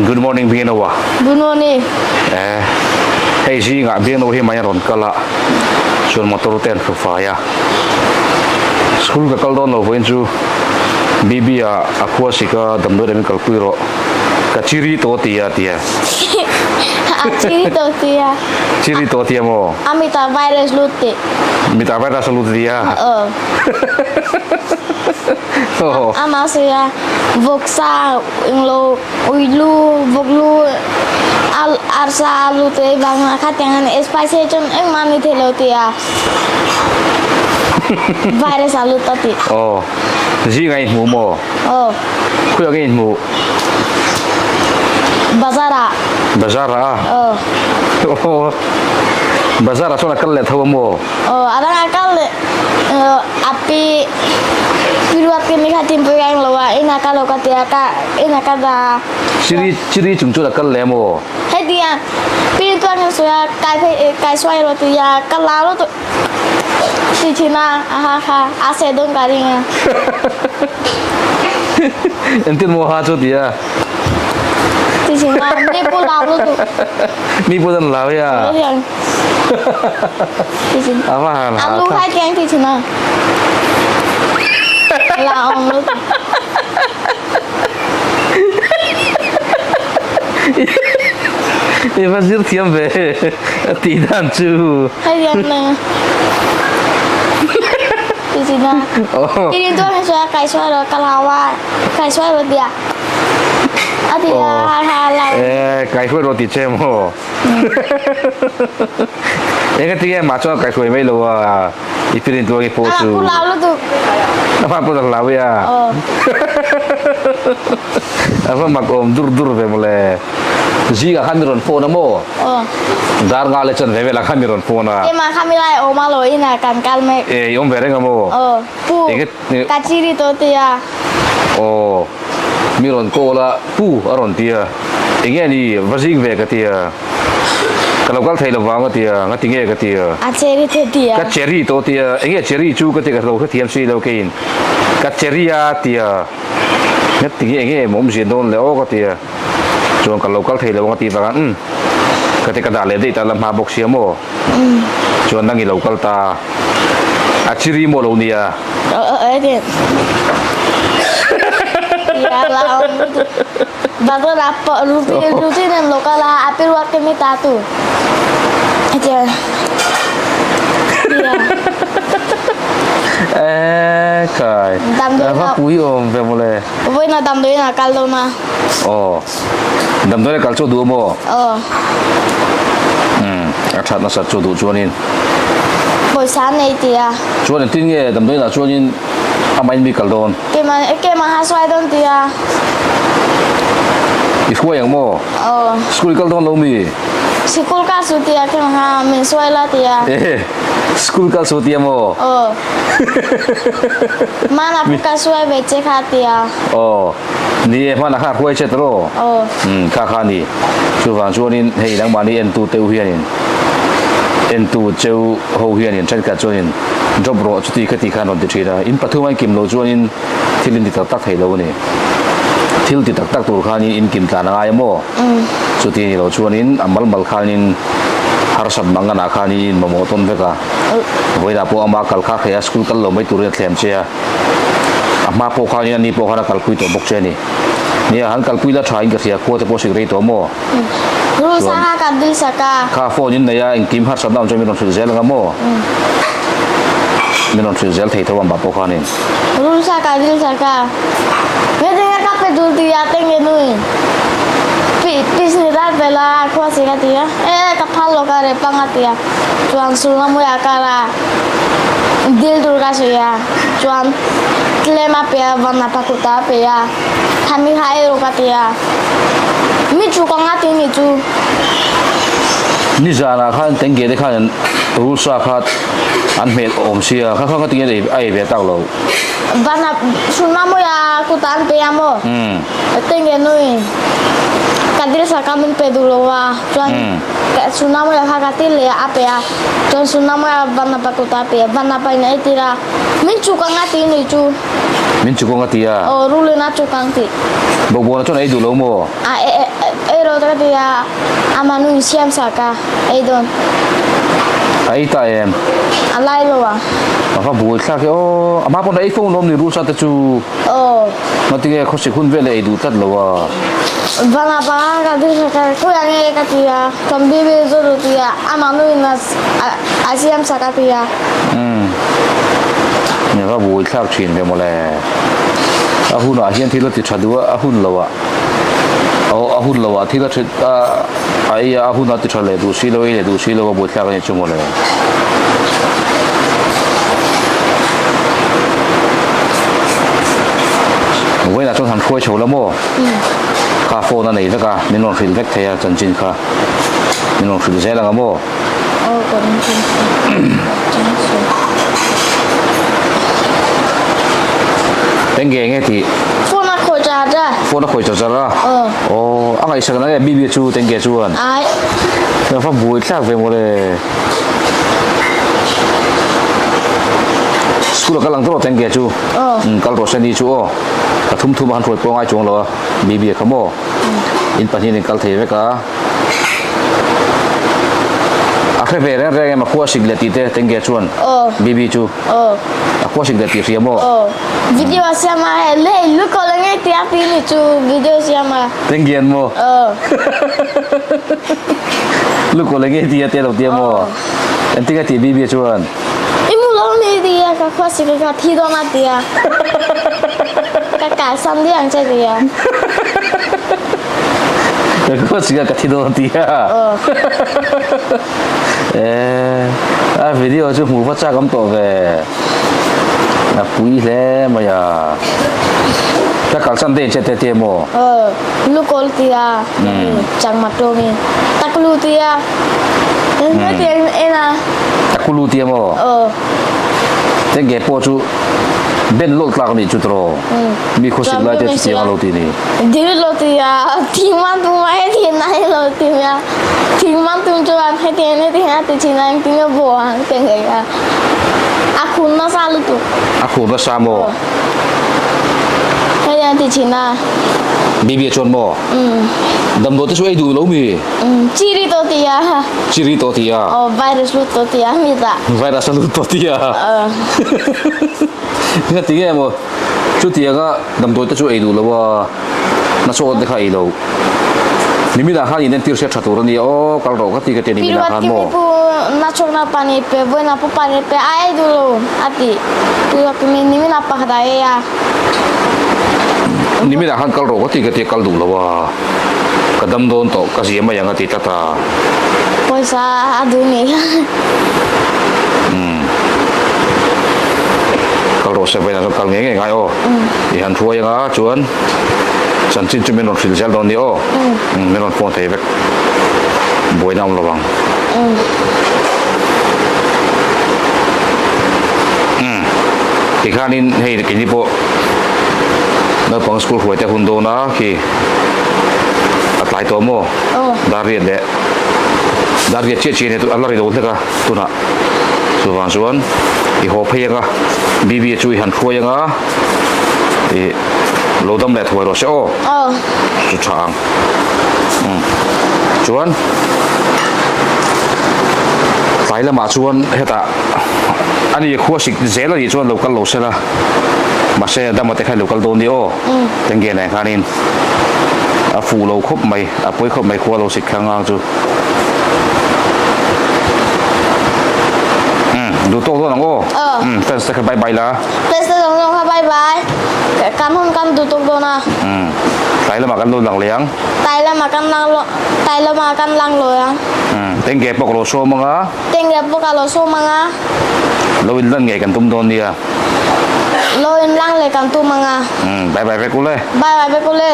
Good morning Biangnoa. Good morning. Eh, hei zingah Biangnoa hi mai a rawn kal a, chuan motor te an hru fai a. School ka kal dawn lo vawiin chu BB ah a khua sik a damdawi lam in kalpui rawh. Ka chiri tawh tia tia. A chiri tawh tia. Chiri tawh tia maw? A mitah virus lut tih. Mitah virus a lut tia. Aw. Amah sawi a, vawksa englo ui lu, vawk lu, arsa a lu te vang a khatiang a ni spicy hi chuan engmah a ni thei lo tih a virus a lut a tih. Aw, zing a inhmuh maw? Aw. Khawiah nge inhmuh? Bazar ah. Bazar ah? Aw. Aw, bazar ah chuan a kal leh tho a maw? Aw, a dang a kal leh a pi pi ruat te mi kha tinpui ka englo a ina ka lo ka tia ka ina ka da Chiri chiri chung chuan a kal leh maw? Hetia pi tuan ka sawi a kai phei kai suai rawh tia ka la rawh ti thin a a ha kha a seh dawn ka ring a. Engtin maw ha chu tia? Ti thin a mi pu lau lutuk. Mi pu dan lau ya. A va han A lu khai keng ti thin a. La awm lutuk. I va zir thiam ve a tih dan chu. Hei hian nge ti thin a. Ti thin chuan hei sawi a kai sawi rawh ka hlau a kai sawi rawh tia. A ti a ha ha lau. E kai hruai rawh ti che maw. Eng ati nge mah chuan kai hruai mai lo a i pirin tluangi pawh chu. A lau lutuk. A pa pawh a hlau ya. A va mak awm dur dur ve mawle. Zingah khan mi rawn phone a maw? Dar nga leh chuan ve velah khan mi rawn phone a. Keimah kha mi lai awm a lo inah kan kal mek. E i awm ve reng a maw? Aw. Pu ka chiri tawh tia. Aw. Mi rawn call a, Pu a rawn ti a, enge a ni, va zing ve ka ti a, ka lo kal thei lo vang a ti a, nga ti nge ka ti a. A cherry te ti a. Ka cherry tawh ti a, enge cherry chu ka ti a, ka lo hrethiam si lo keiin, ka cherry a ti a, nga ti nge enge maw awmzia dawn le aw ka ti a, chuan ka lo kal thei lo ang a ti vang a, umm ka ti ka dah leh daih ta la hma bawk sia maw, chuan nang i lo kal ta, a cherry maw lo nia. E khai va pui awm ve mawle. Vawiin damdawiin a kal dawn a. Aw damdawiin a kal chu duh maw? Aw. A that nasat chu duh chuanin. Pawisa an nei ti a. Chuan engtin nge damdawiinah chuanin amahin mi kal dawn? Keimah keimah ha suai dawn ti a. I hruai ang maw? Aw. School i kal dawn lo mi? Sikul kal su ti a keimah ha min suai la ti a. Eh, school kal su ti a maw? Aw. Mana pu ka suai ve che kha ti a. Aw. Ni e, hmanah kha hruai che tawh. Aw. Umm, kha kha ni. Chuvang chuanin hei nangmahni entu teuh hianin entu cheu ho hianin thenkhat chuanin drop rawh chuti khati khan rawn ti thin a, in pathum a inkim loh chuanin thil in ti tak tak thei lo a ni. Thil ti tak tak tur khanin in kim tlan a ngai a maw? Chuti ni loh chuanin a mal mal khanin harsat manganah khanin in mamawh tawn vek a. Vawiinah pawh ama kal kha thei a, school kal lo mai turin a thlem che a. A hma pawh khanin ani pawh khan a kalpui tawh bawk che a ni. Nia, han kalpui la tha in ka hria, khua te pawh sik rei tawh maw? Rusa kha kan dil sak a. Kha phone in nei a, engkim harsatna awm chuan min rawn hrilh zel anga maw? Min rawn hrilh zel thei tho ang bah pawh khanin. Rusa ka dil sak a. Hetianga ka pe dul tih ah te nge nui? Pi pisni rat vela khua sik a ti a. E ka phal lo ka rep ang a ti a. Chuan sulnamui ah kar a dil tur ka sawi a. Chuan tlem a pe a, van a pakut a pe a, Thami kha ei rawh ka ti a, mi chu ka nga ti ni chu. Nizanah khan Tengge te khan rulsa kha an hmel awm sia, kha kha ka tinge a ei ve tak lo. Van a sunma mawi a kut an pe a maw? Tengge nui ka dil sak a min pe duh lo a, chuan sunma mawi kha ka ti leh a a pe a, chuan sunma mawi a van a pakut a pe a, van a pain a ei tir a. Min chuk anga ti ni chu. Min chuk ang a ti a. Aw, rulin a chuk ang tih. Bawkbawn chuan a ei duh lo maw? A ei ro tak a ti a, ama nu in siam sak a, ei dawn. A ei ta em? A lai lo ang. A va buai thlak e aw, a hma pawn a ei fo lawm ni rul sa te chu. Aw. Ngatinge khawsik hun vel ei duh tlat lo a. Vana panga ka ti sak a, khawi ang nge ka ti a, chuan bibi chu ru ti a, ama nu in a siam sak a ti a. Umm. Nia va buai thlak thin ve mawle. A hunah hian thil a ti tha duh a, a hun loah a hun loah thil a tha a ei a, a hun a ti tha leh duh si lo, ei leh duh si lo a buai thlak a ni chu mawle. Vawiinah chuan han hruai chho la maw? Kha phone a nei vek a, min rawn hrilh vek thei a chanchin kha. Min rawn hrilh zel ang a maw? Aw ka rawn hrilh thei. Eng nge nge tih? Phone a khawi char char. Phone a khawi char char a? Aw. Aw, a ngaihsak na nge Bibi chu Tengge chuan? Ai. Ka buai thlak ve mawle. School a kal ang tawh Tengge chu. Aw. Kal rawh se ni chu aw. Ka thum thum a han hruai pawh ngai chuang lo a Bibi a kha maw. In pahnih in kal thei vek a. A hre ve reng reng em a khua sik leh tih te Tengge chuan Bibi chu. Aw. A khua sik leh tih hria maw? Aw. Video a siam a hei lei lu ko la ngei tia ti ni chu video siam a. Tengge an maw? Aw. Lu ko la ngei tia te lo tia maw? Engtin a tih Bibi chuan? I mu lo ni tia ka khua sik ka thi dawn a tia. Ka kalsan diang ang che tia. Ka khua sik ka thi dawn a tia. Aw. Eh, a video chu hmuh va chak awm tawh ve. A pui hle mai a. Ka kalsan te in che te te maw? Aw, lu kawl tia, changma tawngin taklu tia. Hetiang en a. Takulu tia maw? Aw. Tengge pawh chu ben lawlh tlak a nih chu tawh. Mi khawsik lai te chutiang a lo ti ni. Dil lo ti a, thing man tum a heti nai lo ti a. Thing man tum chuan heti heti a ti thin a engtin nge bo ang te ngei a. A khur nasa lutuk. A khur nasa maw? Heti a ti thin a. Bibi chuan maw? Damdawi te chu ei duh lo mi? Chiri to ti a. Chiri to ti a. Aw virus lut to ti a mi ta. Virus a lut to ti a. Nga ti nge maw? Chutianga damdawi te chu ei duh lo a, nachawt te kha ei lo. Nimina khan in entir hriat tha tur a nia aw, kal rawh ka ti ka ti a nimina khan maw? Piruat kimi pu nachawkna pani pe, vawiina pu pani pe a ei duh lo a ti. Piruat kimi nimina pakhat a ei a. Nimina khan kal rawh ka ti ka ti a kal duh lo a, ka dam dawn tawh ka zia mai ang a ti tlat a. Pawisa a duh nih kha. Umm. Kal rawh se vawiinah chuan kal ngei ngei ngai aw. I han hruai anga chuan chanchin chu min rawn hrilh zel dawn ni aw. Umm min rawn phone thei vek. Buaina awm lo vang. Umm tikhanin hei keini pawh naupang school hruai te hun dawn a khi a tlai tawh maw? Dar riat leh dar riat chiah chiah a la ri lo hlek a tunah chuvang chuan i haw phei anga Bibi chu i han hruai anga ih lo dam leh thuai rawh se aw chu tha ang umm chuan tlai lamah chuan hetah ani khua sik zel anih chuan lo kal lo se la mahse dama te kha lo kal dawn ni aw tengge nen khanin a fuh lo khawp mai a pawi khawp mai khua lo sik kha ngang chu. Umm duh tawk dawn ang aw. Umm fans te kha bye bye la. Fans te zawng zawng kha bye bye. Kan hun kan duh tawk dawn a. Umm tlai lamah kan lo lang leh ang. Tlai lamah kan lang lo tlai lamah kan lang lo ang. Umm tengge pawh ka lo sawm ang a. Tengge pawh ka lo sawm ang a. Lo in lan ngei kan tum dawn nia. Lo in lang leh kan tum ang a. Umm bye bye vek ule. Bye bye vek ule.